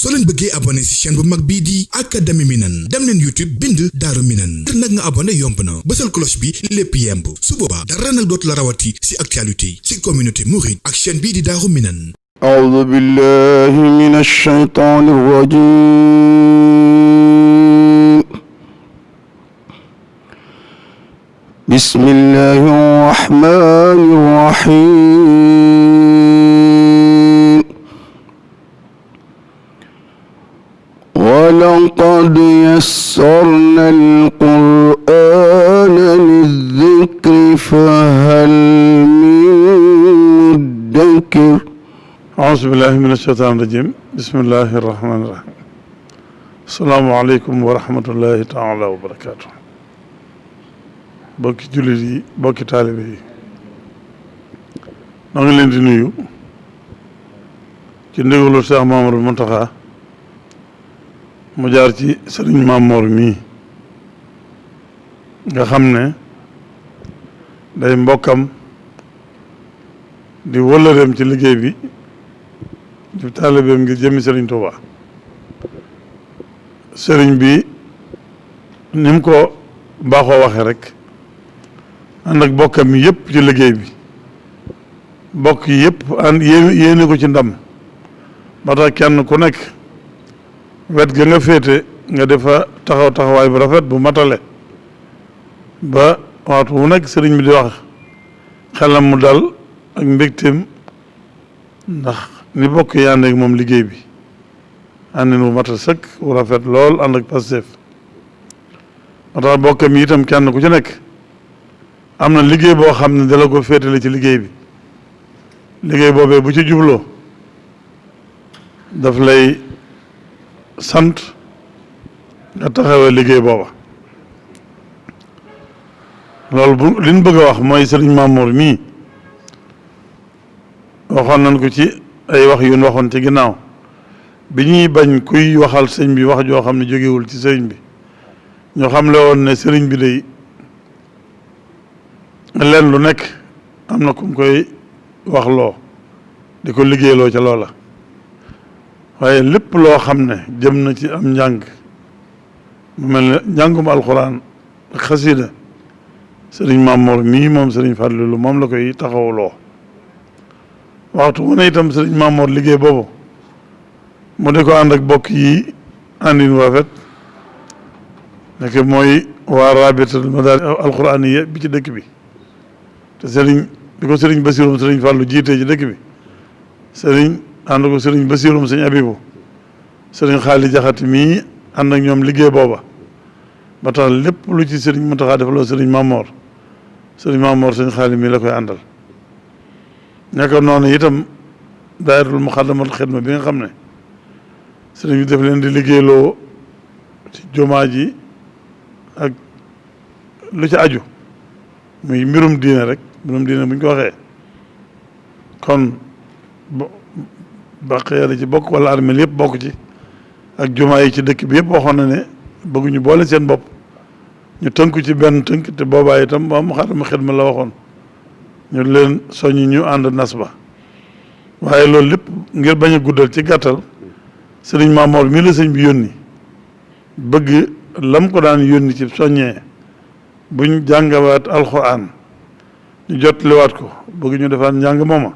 soo leen bëggee abonné ci chaîne bu mag bii di Académie Minane dem leen YouTube bind Daaru Minane ngir nag nga abonné yomb na bësal cloche bi lépp yemb su boobaa dara nag dootu la rawati ci actualité ci communauté mouride ak chaîne bii di Daaru Minane. أعوذ بالله من الشيطان الرجيم بسم الله الرحمن الرحيم ولقد يسرنا القرآن للذكر فهل من مدكر أعوذ بالله من الشيطان الرجيم بسم الله الرحمن الرحيم السلام عليكم ورحمة الله تعالى وبركاته bokki jullit yi bokki taalibe yi maa ngi leen di nuyu ci ndigalu Cheikh Mamadou Mountakha mu jaar ci Serigne Mamor mii nga xam ne day mbokkam di wëllëreem ci liggéey bi di taalibeem ngir jëmmi SerigneTouba sëriñ bi ni mu ko baaxoo waxee rek ànd ak bokkam mi yëpp ci liggéey bi bokk yi yëpp ànd yéene ko ci ndam ba tax kenn ku nekk wet ga nga féete nga defa taxaw taxawaay bu rafet bu matale ba waxtu wu nekk sëriñ bi di wax xelam mu dal ak mbégteem ndax ni bokk yi ànd ak moom liggéey bi àndin bu matal sëkk bu rafet lool ànd ak Pastef ba tax bokkam yi itam kenn ku ci nekk am na liggéey boo xam ne dala ko féetale ci liggéey bi liggéey boobee bu ci jubloo daf lay sant nga taxawee liggéey booba loolu bu li ñu bëgg a wax mooy Serigne Mamour mii waxoon nañ ko ci ay wax yu ñu waxoon ci ginnaaw bi ñuy bañ kuy waxal sëñ bi wax joo xam ne jógewul ci sëriñ bi ñoo xam le woon ne sëriñ bi day leen lu nekk am na ku mu koy wax loo di ko liggéeyloo ca loola waaye lépp loo xam ne jëm na ci am njàng mu mel ne njàngum alxuraan ak xasida sëriñ Mamour mii moom sëriñ Fàllilu moom la koy taxawuloo waxtu wu ne itam sëriñ Mamour liggéey boobu mu di ko ànd ak bokk yi àndin rafet nekk mooy waa rabitatul madaris alxuraaniya bi ci dëkk bi te sëriñ bi ko sëriñ Basirum sëriñ Fàllu jiitee ci dëkk bi sëriñ ànd ko sëriñ Basirum sëñ Abibu sëriñ Xaali Jaxate mii ànd ak ñoom liggéey booba ba tax lépp lu ci sëriñ Muntaxa defaloo sëriñ Mamour sëñ Xaali mii la koy àndal nekk noonu itam daayiratul muxaddamatul xidma bi nga xam ne sëriñ bi def leen di liggéeyloo ci jumaa ji ak lu ci aju muy mbirum diine rek mbirum diine bu ñu ko waxee kon baqee la ci bokk wala armeel yëpp bokk ci ak jumaa yi ci dëkk bi yëpp waxoon na ne bëgguñu boole seen bopp ñu tënku ci benn tënk te boobaa itam ba muxaddamatul xidma la waxoon ñu leen soññi ñu ànd nas ba waaye loolu lépp ngir bañ a guddal ci gàttal sëriñ Mamour mii la sëñ bi yónni bëgg lam ko daan yónni ci soññee buñ jàngawaat alxuraan ñu jottaliwaat ko bëgg ñu defaat njàng mooma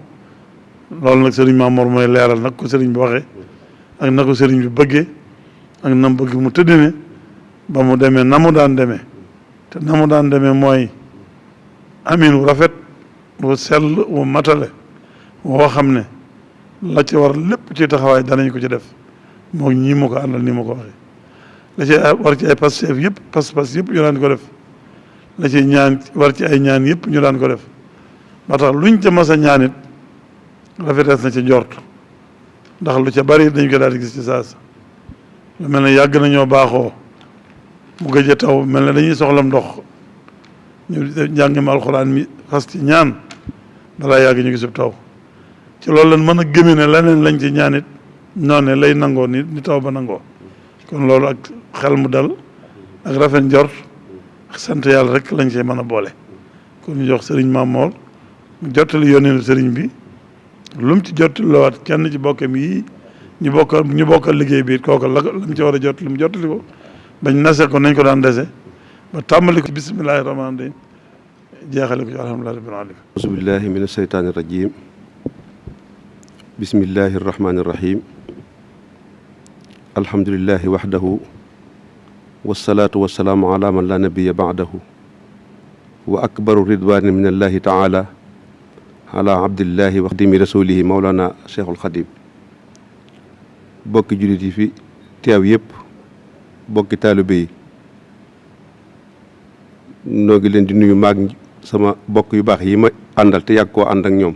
loolu nag sëriñ Mamour mooy leeral nag ko sëriñ bi waxee ak na ko sëriñ bi bëggee ak na mu bëgg mu tëddine ba mu demee na mu daan demee te na mu daan demee mooy amin wu rafet wu sell wu matale woo xam ne la ci war lépp ci taxawaay danañ ko ci def moo ñii ma ko àndal nii ma ko waxee la ci war ci ay Pastef yëpp pas-pas yëpp ñu daan ko def la ci ñaan war ci ay ñaan yëpp ñu daan ko def ba tax luñ ca mas a ñaan it rafetees na ci njort ndax lu ca bari dañ ko daal di gis ci saasa lu mel ne yàgg nañoo baaxoo mu gëj a taw mel ne dañuy soxlam ndox ñu njàngim alxuraan mi fas ci ñaan balaa yàgg ñu gisub taw ci loolu lan mën a gëme ne leneen lañ ci ñaanit noonu ne lay nangoo ni taw ba nangoo kon loolu ak xel mu dal ak rafet njort ak sant yàlla rek lañ cee mën a boole kon ñu jox sëriñ Mamour mu jottali yónneelu sëriñ bi lu mu ci jottali lawaat kenn ci bokkam yi ñu bokkal liggéey bi kooku la mu ci war a jot lu mu jottali ko bañ nase ko nañ ko daan dese ba tàmbali ko bismillahi rahmaani rahim jeexale ko ci alhamdulillahi rabbil alamin auzu billahi min asheytaani rajim bismillahi arrahmani irrahim alhamdulillahi waxdahu wasalaatu wasalaamu ala man la nabiya baadahu wa akbaru ridwani min allahi taala ala abdillahi wa xadimi rasulihi mawlana cheikhul xadim bokki jullit yi fi teew yëpp bokki taalibe yi noo ngi leen di nuyu maag sama bokk yu baax yi ma àndal te yàgg koo ànd ak ñoom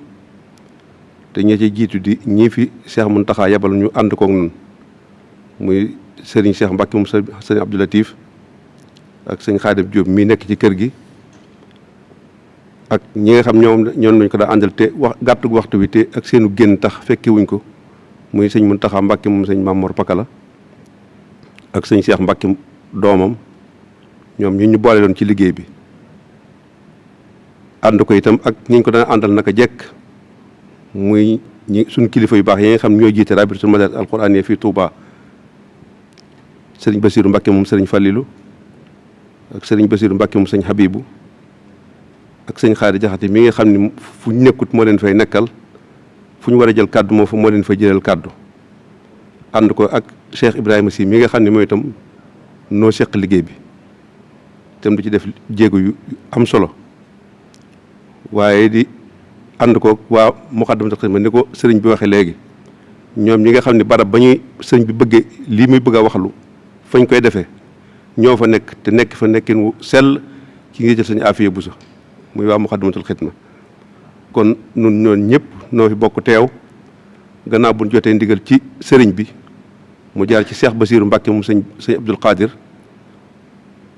te ñi ci jiitu di ñii fi Cheikh Mountakha yabal ñu ànd koog nun muy sëriñ Cheikh Mbacke moom sëriñ Abdou Latif ak sëñ Xaadim Diop mii nekk ci kër gi ak ñi nga xam ñoom lañ ko daa àndal te gàttu waxtu wi te ak seenu génn tax fekke wuñ ko muy sëñ Mountakha Mbacke moom sëñ Mamor Pakala ak sëñ Cheikh Mbacke doomam ñoom ñu boole doon ci liggéey bi ànd ko itam ak ñi ñu ko daan àndal naka jekk muy suñu kilifa yu baax yi nga xam ñoo jiite rabitatul madaris alquraaniyya fii Touba sëriñ Basiru Mbacke moom sëriñ Fallilu ak sëriñ Basiru Mbacke moom sëñ Habibu ak sëñ Xaari Jaxate mi nga xam ne fu ñu nekkut moo leen fay nekkal fu ñu war a jël kàddu moo leen fay jëlal kàddu ànd ko ak Cheikh Ibrahima Sy mi nga xam ne mooy itam noo seq liggéey bi itam du ci def jéego yu am solo waaye di ànd ko waa Muqaddamatul Xidma ni ko sëriñ bi waxee léegi ñoom ñi nga xam ne barab ba ñuy sëriñ bi bëggee lii muy bëgg a waxlu fañ koy defee ñoo fa nekk te nekk fa nekkin wu sell ci ngi jël sañu afiya bu sax muy waa Muqaddamatul Xidma kon nun ñoon ñëpp noo fi bokk teew gannaaw buñ jotee ndigal ci sëriñ bi mu jaar ci Cheikh Basiru Mbacke moom sëñ Abdul Qadir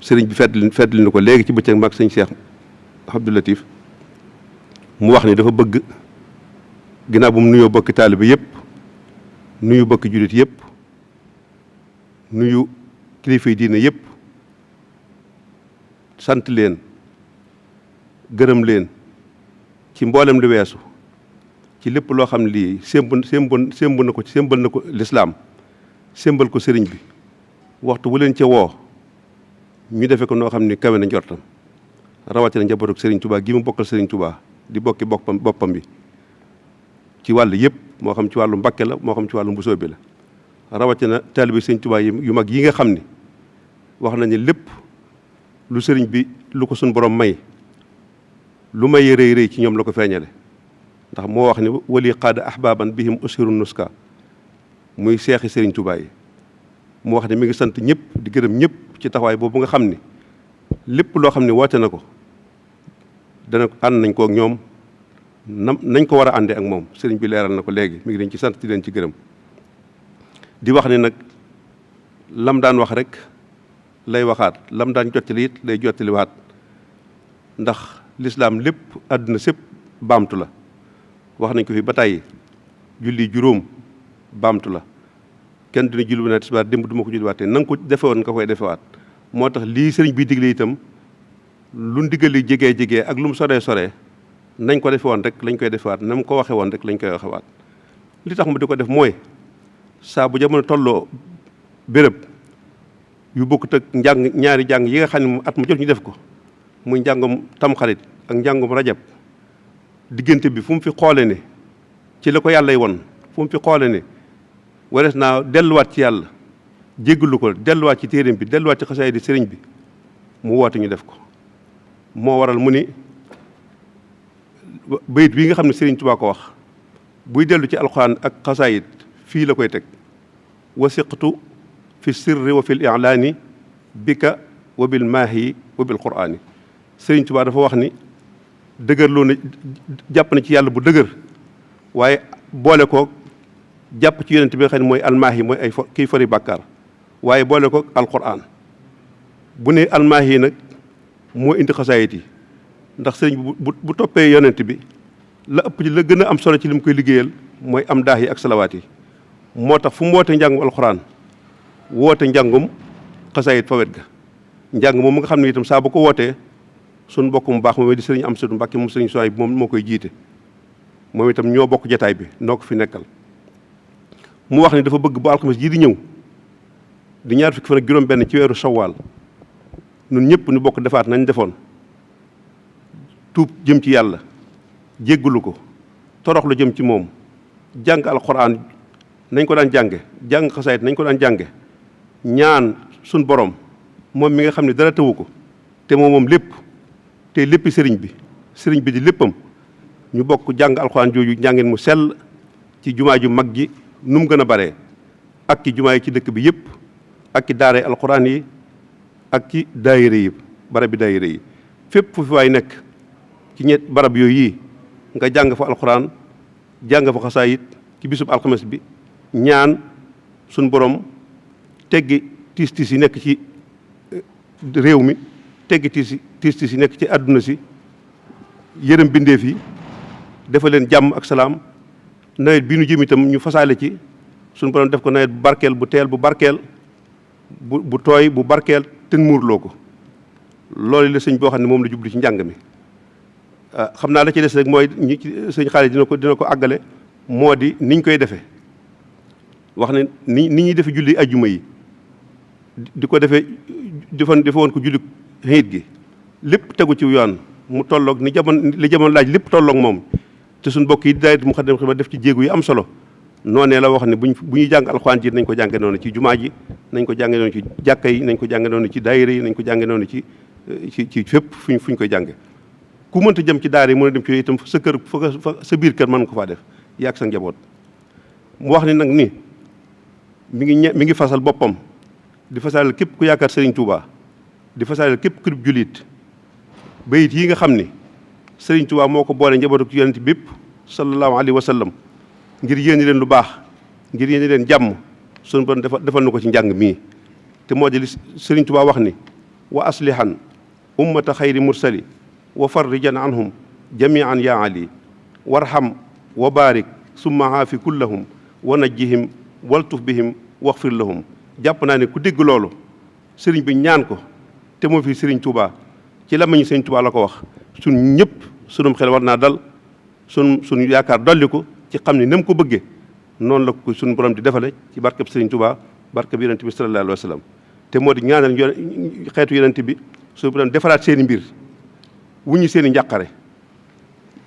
sëriñ bi feddli ni ko léegi ci bëccëg mag sëñ Cheikh Abdou Latif mu wax ni dafa bëgg ginnaaw bu mu nuyoo bokki taalibe yëpp nuyu bokki jullit yëpp nuyu kilifa yi diine yëpp sant leen gërëm leen ci mboolem lu weesu ci lépp loo xam ne lii sémbal na ko lislaam sémbal ko sëriñ bi waxtu wu leen ca woo ñu defe ko noo xam ni kawe na njortam rawatina njabootu sëriñ Touba gi mu bokkal sëriñ Touba di bokki boppam bi ci wàll yëpp moo xam ci wàllu Mbàkke la moo xam ci wàllu Mbusoo bi la rawatina taalibe sëriñ Touba yu mag yi nga xam ni wax nañu lépp lu sëriñ bi lu ko suñ borom may lu may rëy rëy ci ñoom la ko feeñale ndax moo wax ni wali qaada ahbaban bihim ushiru nuska muy seexi sëriñ Touba yi mu wax ne mi ngi sant ñëpp di gërëm ñëpp ci taxawaay boobu nga xam ni lépp loo xam ne woote na ko dana ànd nañ ko ak ñoom nañ ko war a àndee ak moom sëriñ bi leeral na ko léegi mi ngi leen ci sant di leen ci gërëm di wax ne nag lam daan wax rek lay waxaat lam daan jottali it lay jottaliwaat ndax lislaam lépp àdduna sépp baamtu la wax nañ ko fi ba tàyyi julli juróom baamtu la kenn dina julli na tisbaar démb du ma ko julliwaatee na nga ko defewoon nga koy defewaat moo tax lii sëriñ bi digle itam lu ndigal li jegee ak lu mu soree nañ ko defe woon rek lañ koy defewaat na mu ko waxe woon rek lañ koy waxewaat li tax mu di ko def mooy saa bu jamono tolloo béréb yu bokkut ak ñaari jàng yi nga xam ne at mu jot ñu def ko muy njàngum tamxarit ak njàngum rajab diggante bi fu mu fi xoole ne ci la ko yàllay won fu mu fi xoole ne warees naa delluwaat ci yàlla jéggalu ko delluwaat ci téeréem bi delluwaat ci xasaay di sëriñ bi mu woote ñu def ko moo waral mu ni bayit bii nga xam ne sëriñ Tuubaa ko wax buy dellu ci alxuraan ak xasaayit fii la koy teg wasiqtu fi sirri wa fil i'laani bika wa bil maahi wa bil quraani sëriñ Tuubaa dafa wax ni dëgërloo na jàpp na ci yàlla bu dëgër waaye boole ko jàpp ci yonent bi nga xam ne mooy almaahi mooy ay kii fari bàkkaar waaye boole ko alquran bu ne almaahi nag moo indi xasaayit yi ndax sëriñ bi bu toppee yonent bi la ëpp ci la gën a am solo ci li mu koy liggéeyal mooy am daax yi ak salawaat yi moo tax fu mu woote njàngum alquran woote njàngum xasaayit fa wet ga njàng moom mu nga xam ne itam saa bu ko wootee suñ mbokk mu baax moom di sëriñ Amsatu Mbàkke moom sëriñ Suwayb moom moo koy jiite moom itam ñoo bokk jataay bi noo ko fi nekkal mu wax ni dafa bëgg bu alxames ji di ñëw di ñaar fukki fan ak juróom-benn ci weeru Shawwal ñun ñëpp ñu bokk defaat nañ defoon tuub jëm ci yàlla jéggalu ko toroxlu jëm ci moom jàng alxuraan nañ ko daan jànge jàng xasaayit nañ ko daan jànge ñaan suñ borom moom mi nga xam ne dara tëwu ko te moom lépp te léppi sëriñ bi di léppam ñu bokk jàng alxuraan jooju njàngeen mu sell ci jumaa ju mag ji nu mu gën a baree ak ci jumaa yi ci dëkk bi yëpp ak ci daara alxuraan yi ak ci daayira yi barab bi daayira yi fépp fu fi waay nekk ci ñett barab yooyu yi nga jàng fa alxuraan jàng fa xasaayit ci bisub alxames bi ñaan suñ borom teggi tiis yi nekk ci réew mi teggi tiis yi nekk ci àdduna si yërëm bindeef yi dafa leen jàmm ak salaam nawet bi nu jëm itam ñu fasaale ci suñu borom def ko nawet bu barkeel bu teel bu barkeel bu tooy bu barkeel te muurloo ko loolu la sëñ boo xam ne moom la jublu ci njàng mi xam naa la ci des rek mooy ñi sëñ Xaalis dina ko àggale moo di niñ koy defee wax ne ni ñuy defe julli ajjuma yi di ko defee defe woon ko julli xiit gi lépp tegu ci yoon mu tolloog li jamono laaj lépp tolloog moom te suñ mbokk yi daayira Moukhaddamatoul Khidma def ci jéegu yi am solo noonee la wax ne bu ñuy jàng alxuraan ji nañ ko jànge noonu ci jumaa ji nañ ko jànge noonu ci jàkka yi nañ ko jànge noonu ci daayira yi nañ ko jànge noonu ci fépp fu ñu koy jànge ku mënta jëm ci daara yi mën a dem ci itam sa kër fa sa biir kër mën ko faa def yaag sa njaboot mu wax ni nag ni mi ngi fasal boppam di fasal képp ku yaakaar Serigne Touba di fasal képp ku jullit bayit yi nga xam ni Serigne Touba moo ko boole njabootu ci yonent bépp sallallahu alayhi wa sallam ngir yéene leen lu baax ngir yéene leen jàmm suñu borom defal na ko ci njàng mii te moo di li Serigne Touba wax ni wa aslihan ummata xayri mursali wa farrijan anhum jamian ya ali warham wa barik summa haafi kullahum wa najjihim waltuf bihim waxfir lahum jàpp naa ne ku dégg loolu sëriñ bi ñaan ko te moo fi Serigne Touba ci làmmiñu Serigne Touba la ko wax suñ ñëpp sunum xel war naa dal suñ yaakaar dolli ko ci xam ne nam ko bëggee noonu la ko suñu borom di defale ci barkeb Serigne Touba barkeb yonent bi sallallahu alayhi wa sallam te moo di ñaanal xeetu yonent bi suñu borom defaraat seen i mbir wuñu seen i njàqare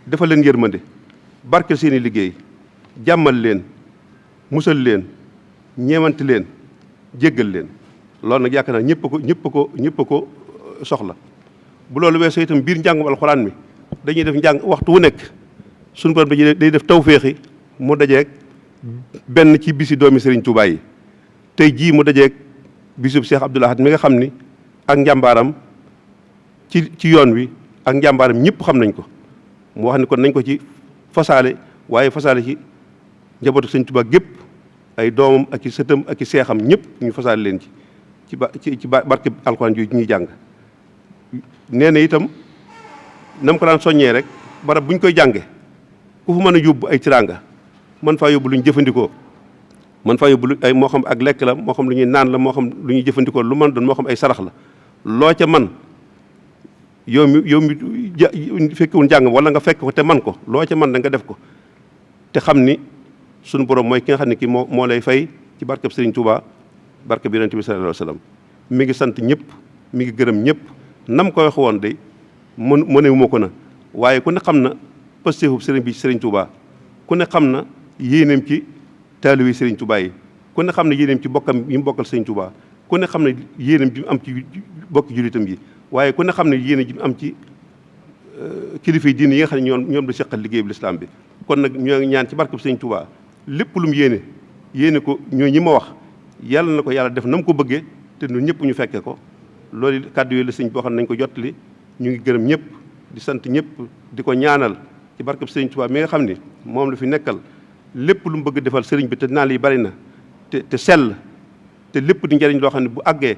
defal leen yërmande barkeel seen i liggéey jàmmal leen musal leen ñeewante leen jéggal leen loolu nag yaakaar naa ñëpp ko soxla bu loolu weesoo itam biir njàngum alxuraan mi dañuy def njàng waxtu wu nekk suñu borom day def tawféexi mu dajeeg benn ci bisi doomi Serigne Touba yi tey jii mu dajeeg bisub Cheikh Abdoul Ahad mi nga xam ni ak njàmbaaram ci yoon wi ak njàmbaaram ñëpp xam nañ ko mu wax ni kon nañ ko ci fasaale waaye fasaale ci njabootu Serigne Touba gépp ay doomam ak i sëtam ak i seexam ñëpp ñu fasaale leen ci barke alxuraan ju ñuy jàng nee na itam nam ko daan soññee rek barab bu ñu koy jànge ku fa mën a yóbbu ay tiraanga man faa yóbbu lu ñu jëfandikoo man faa yóbbu ay moo xam ak lekk la moo xam lu ñuy naan la moo xam lu ñuy jëfandikoo lu mën doon moo xam ay sarax la loo ca man yow mi fekkewul njàng wala nga fekk ko te man ko loo ca man da nga def ko te xam ni suñu borom mooy ki nga xam ne kii moo lay fay ci barkeb Serigne Touba barkeb yonent bi sallallahu alayhi wa sallam mi ngi sant ñëpp mi ngi gërëm ñëpp nam ko wax woon de mënewu ma ko na waaye ku ne xam na pasteefub Serigne bi Serigne Touba ku ne xam na yéeneem ci taalibe Serigne Touba yi ku ne xam ne yéeneem ci bokkam yi mu bokkal Serigne Touba ku ne xam ne yéeneem ji mu am ci bokki jullitam yi waaye ku ne xam ne yéene ji mu am ci kilifa yi diine yi nga xam ne ñoom la seqal liggéey bu lislaam bi kon nag ñoo ngi ñaan ci barkeb Serigne Touba lépp lu mu yéene ko ñoo ñi ma wax yàlla na ko yàlla def na mu ko bëggee te ñun ñëpp ñu fekkee ko loolu kàddu yooyu la sëñ boo xam ne nañ ko jottali ñu ngi gërëm ñëpp di sant ñëpp di ko ñaanal ci barkeb Serigne Touba mi nga xam ni moom la fi nekkal lépp lu mu bëgg defal sëriñ bi te naan yi bari na te sell te lépp di njëriñ loo xam ne bu àggee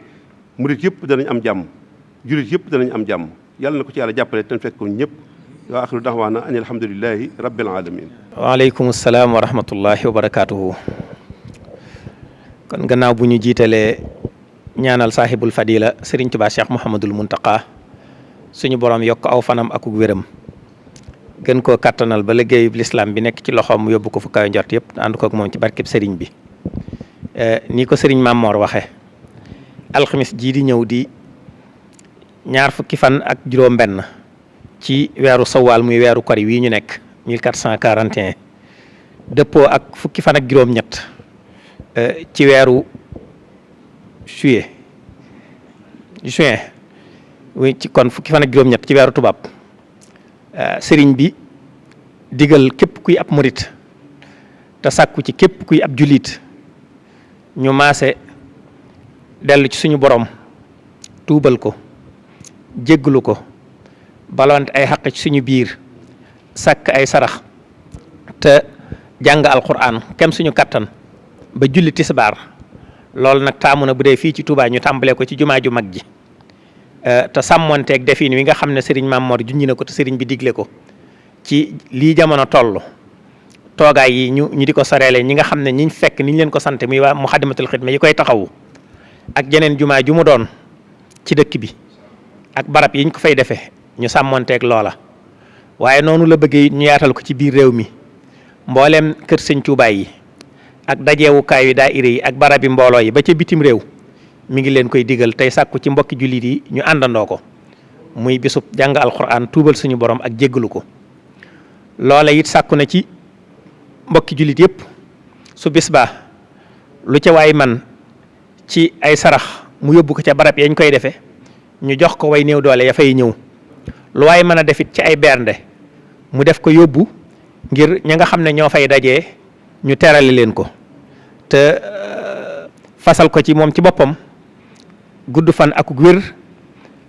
murit yëpp danañ am jàmm julit yëpp danañ am jàmm yàlla na ko ci yàlla jàppale te fekk ko ñëpp wa axiru daxwaana an alhamdulilahi rabbil alamin waaleykum salaam wa rahmatullahi wa barakaatuhu. kon gannaaw bu ñu jiitalee ñaanal saaxibul fadila Serigne Touba Cheikh Mouhamadul Muntaqa suñu borom yokk aw fanam ak wéram gën koo kattanal ba liggéeyu lislaam bi nekk ci loxoom mu yóbbu ko fu kaw njort yëpp ànd koog moom ci barkeb Serigne bi ni ko sëriñ Mamor waxe alxamis jii di ñëw di ñaar fukki fan ak juróom benn ci weeru sawaal muy weeru kori wii ñu nekk 1441 dëppoo ak fukki fan ak juróom ñett ci weeru juin ci kon fukki fan ak juróom ñett ci weeru tubaab sëriñ bi digal képp kuy ab murit te sàkku ci képp kuy ab julit ñu maase dellu ci suñu borom tuubal ko jégglu ko balonte ay xaq ci suñu biir sàkk ay sarax te jàng alquran kem suñu kattan ba julli tisbaar loolu nag taamu na bu dee fii ci Touba ñu tàmbalee ko ci jumaa ju mag ji te sàmmonteeg defin wi nga xam ne sëriñ Mamor junñi na ko te sëriñ bi digle ko ci lii jamono toll toogaay yi ñu di ko soreele ñi nga xam ne ñiñ fekk niñ leen ko sant muy waa Muxaddamatul Xidma yi koy taxawu ak jeneen jumaa ju mu doon ci dëkk bi ak barab yiñ ko fay defee ñu sàmmonteeg loola waaye noonu la bëggee ñu yaatal ko ci biir réew mi mbooleem kër sëñ Tuubaa yi ak dajeewukaay yi daayira yi ak barabi mbooloo yi ba ca bitim réew mi ngi leen koy digal tey sàkku ci mbokki jullit yi ñu àndandoo ko muy bisub jàng alquran tuubal suñu borom ak jéggalu ko loola it sàkku na ci mbokki jullit yëpp su bis baa lu ca waay man ci ay sarax mu yóbbu ko ca barab yañ koy defee ñu jox ko way néew doole ya fay ñëw lu waay mën a defit ci ay bernde mu def ko yóbbu ngir ña nga xam ne ñoo fay dajee ñu terale leen ko te fasal ko ci moom ci boppam gudd fan ak wér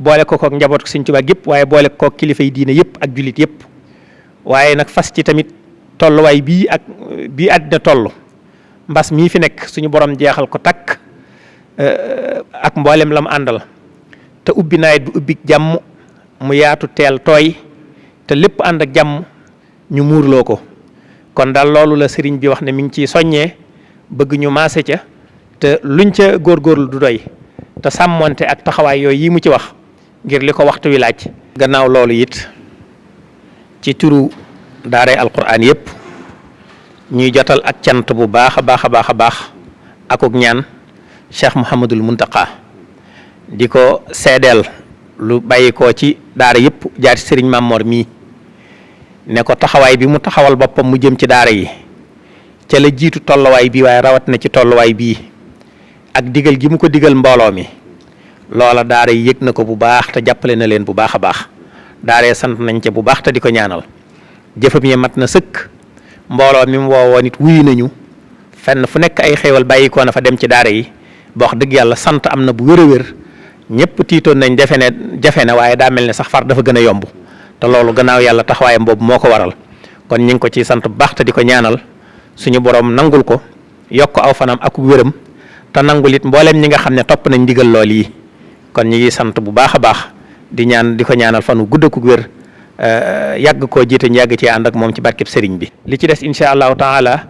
boole ko kook njaboot ko Sëriñ Tuubaa gépp waaye boole ko kook kilifa yi diine yëpp ak jullit yëpp waaye nag fas ci tamit tolluwaay bii àddina toll mbas mii fi nekk suñu borom jeexal ko takk ak mboolem la mu àndal te ubbi nawet bi ubbi jàmm mu yaatu teel tooy te lépp ànd ak jàmm ñu muurloo ko kon daal loolu la sëriñ bi wax ne mi ngi ciy soññee bëgg ñu maase ca te luñ ca góorgóorlu du doy te sàmmonte ak taxawaay yooyu yi mu ci wax ngir li ko waxtu wi laaj. gannaaw loolu it ci turu daaray alquran yëpp ñuy jotal ak cant bu baax a baax a baax a baax akuk ñaan Cheikh Mouhamadul Muntaqa di ko seedeel lu bàyyi ko ci daara yëpp jaar ci sëriñ Mamor mii ne ko taxawaay bi mu taxawal boppam mu jëm ci daara yi ca la jiitu tolluwaay bii waaye rawat na ci tolluwaay bii ak digal gi mu ko digal mbooloo mi loola daara yi yëg na ko bu baax te jàppale na leen bu baax a baax daara sant nañ ca bu baax te di ko ñaanal jëfam yi mat na sëkk mbooloo mi mu woowoo nit wuyu nañu fenn fu nekk ay xéewal bàyyikoo na fa dem ci daara yi ba wax dëgg yàlla sant am na bu wér a wér ñëpp tiitoon nañ jafe na waaye daa mel ne sax far dafa gën a yomb te loolu gannaaw yàlla taxawaayam boobu moo ko waral kon ñu ngi ko ciy sant bu baax te di ko ñaanal suñu borom nangul ko yokk aw fanam ak wéram te nangul it mboolem ñi nga xam ne topp nañ ndigal lool yi kon ñu ngi sant bu baax a baax di ko ñaanal fan wu gudd ak wér yàgg koo jiite ñu yàgg ci ànd ak moom ci barkeb sëriñ bi. li ci des incha allahu taala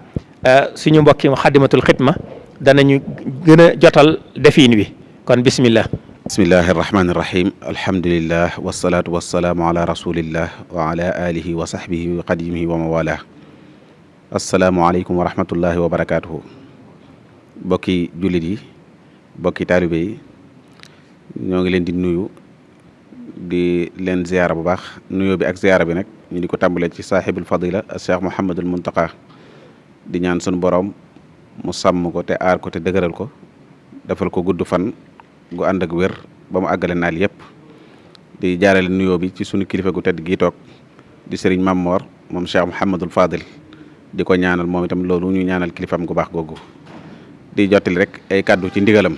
suñu mbokki Muxaddamatul Xidma danañu gën a jotal defiin wi kon bismillah. bismillahi irrahmani irrahim alhamdulillah wasalaatu wasalaamu ala rasulillah wa ala alihi wa sahbihi wa qadimihi wa mawala asalaamualeykum wa rahmatullahi wa barakatuhu bokki jullit yi bokki taalibe yi ñoo ngi leen di nuyu di leen ziyaara bu baax nuyoo bi ak ziyaara bi nag ñu di ko tàmbalee ci saaxibul fadila cheikh Mouhamadul Muntaqa di ñaan sunu borom mu sàmm ko te aar ko te dëgëral ko defal ko gudd fan gu ànd ak wér ba mu àggale naal yëpp di jaarale nuyoo bi ci sunu kilifa gu tedd gii toog di sëriñ Mamor moom Cheikh Mouhamadul Fadil di ko ñaanal moom itam loolu ñu ñaanal kilifam gu baax googu di jottali rek ay kàddu ci ndigalam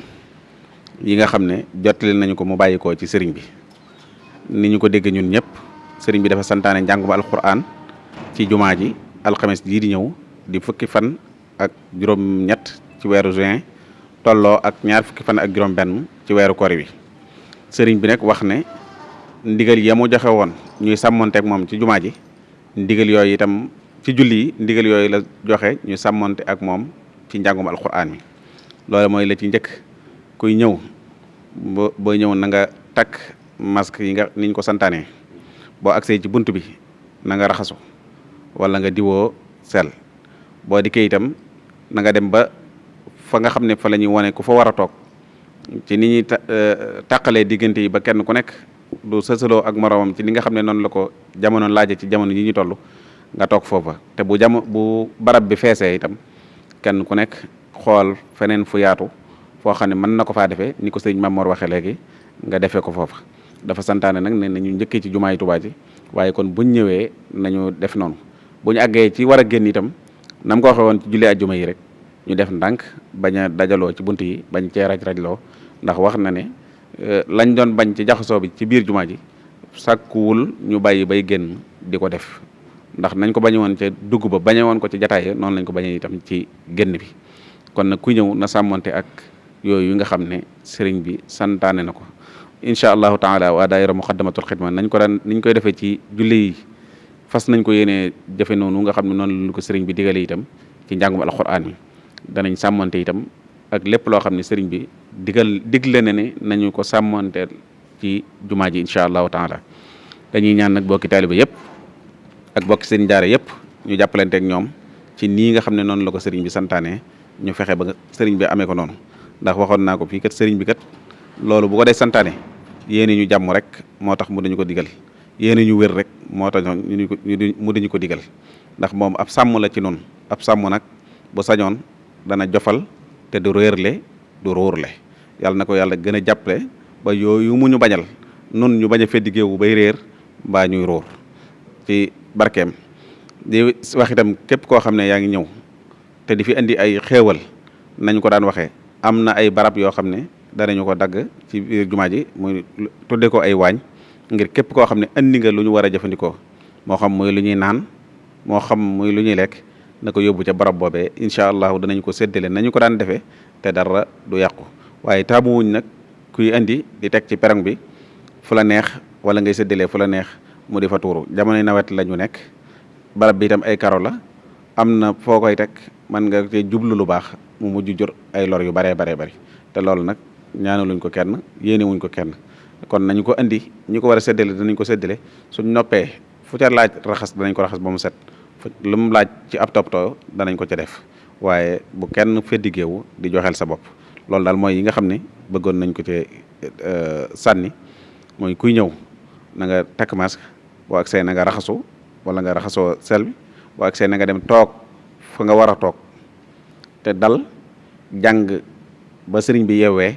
yi nga xam ne jottali nañu ko mu bàyyikoo ci sëriñ bi ni ñu ko dégg ñun ñëpp sëriñ bi dafa santaane njàngum alquran ci jumaa ji alxames jii di ñëw di fukki fan ak juróom-ñett ci weeru juin tolloo ak ñaar fukki fan ak juróom-benn ci weeru kori wi sëriñ bi nag wax ne ndigal ya mu joxe woon ñuy sàmmonteeg moom ci jumaa ji ndigal yooyu itam ci julli yi ndigal yooyu la joxe ñu sàmmonte ak moom ci njàngum alquran mi loolu mooy la ci njëkk kuy ñëw booy ñëw na nga takk masque yi nga niñ ko santaane boo agsee ci bunt bi na nga raxasu wala nga diwoo sel boo dikkee itam na nga dem ba fa nga xam ne fa la ñuy wane ku fa war a toog ci ni ñuy tàqalee diggante yi ba kenn ku nekk du sësaloo ak moroomam ci li nga xam ne noonu la ko jamono laaje ci jamono yi ñu toll nga toog foofa te bu barab bi feesee itam kenn ku nekk xool feneen fu yaatu foo xam ne mën na ko faa defee ni ko sëriñ Mamor waxee léegi nga defee ko foofa dafa santaane nag ne nañu njëkkee ci jumaay Tuubaa ji waaye kon buñ ñëwee nañu def noonu bu ñu àggee ci war a génn itam nam ko waxee woon ci julli ajjuma yi rek ñu def ndànk bañ a dajaloo ci bunt yi bañ cee raj-rajloo ndax wax na ne lañ doon bañ ci jaxasoo bi ci biir jumaa ji sàkkuwul ñu bàyyi bay génn di ko def ndax nañ ko bañe woon ca dugg ba bañe woon ko ci jataay noonu lañ ko bañee itam ci génn bi kon nag ku ñëw na sàmmante ak yooyu nga xam ne sëriñ bi santaane na ko incha allahu taala waa daayira muqaddamatul xidma nañ ko daan niñ koy defee ci julli yi fas nañ ko yéenee jëfe noonu nga xam ne noonu lu ko sëriñ bi digale itam ci njàngum alquran yi danañ sàmmante itam ak lépp loo xam ne sëriñ bi digle na ne nañu ko sàmmanteel ci jumaa ji incha allahu taala dañuy ñaan nag bokki taaliba yëpp ak bokki seen daara yëpp ñu jàppalante ak ñoom ci nii nga xam ne noonu la ko sëriñ bi santaane ñu fexe ba sëriñ bi amee ko noonu ndax waxoon naa ko fii kat sëriñ bi kat loolu bu ko dee santaane yéene ñu jàmm rek moo tax mu dañu ko digal yéene ñu wér rek moo tax mu dañu ko digal ndax moom ab sàmm la ci noonu ab sàmm nag bu sañoon dana jofal te du réerle du ruurle yàlla na ko yàlla gën a jàppale ba yooyu mu ñu bañal nun ñu bañ a feddi géewu bay réer mbaa ñuy ruur ci barkeem di wax itam képp koo xam ne yaa ngi ñëw te di fi indi ay xéewal nañ ko daan waxee am na ay barab yoo xam ne danañu ko dagg ci biir jumaa ji muy tudde ko ay waañ ngir képp koo xam ne andi nga lu ñu war a jëfandikoo moo xam muy lu ñuy naan moo xam muy lu ñuy lekk na ko yóbbu ca barab boobee incha allahu danañ ko séddale nañu ko daan defee te dara du yàqu waaye taamu wuñ nag kuy andi di teg ci perong bi fu la neex wala ngay séddalee fu la neex mu di fa tuuru jamonoy nawet la ñu nekk barab bi itam ay karo la am na foo koy teg man nga cee jublu lu baax mu mujj jur ay lor yu baree bari te loolu nag ñaanaluñ ko kenn yéene wuñ ko kenn kon nañu ko andi ñi ko war a séddale danañ ko séddale suñ noppee fu ca laaj raxas danañ ko raxas ba mu set lu mu laaj ci ab toppatoo danañ ko ca def waaye bu kenn feddigeewu di joxeel sa bopp loolu daal mooy yi nga xam ne bëggoon nañ ko ci sànni mooy kuy ñëw na nga takk masque boo ak see na nga raxasu wala nga raxasoo sel bi boo ak see na nga dem toog fa nga war a toog te dal jàng ba sëriñ bi yeewee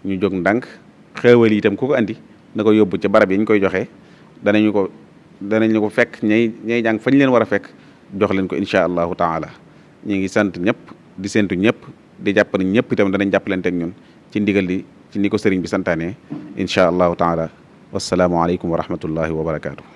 ñu jóg ndànk xéewal yi itam ku ko andi na ko yóbbu ci barab yi ñu koy joxe danañu ko fekk ñay jàng fañ leen war a fekk jox leen ko incha allahu taala ñu ngi sant ñëpp di séntu ñëpp di jàpp ne ñëpp itam danañ jàppalante ak ñun ci ndigal li ci ni ko sëriñ bi santaane incha allahu taala wasalaamualeykum wa rahmatullahi wa barakaatu.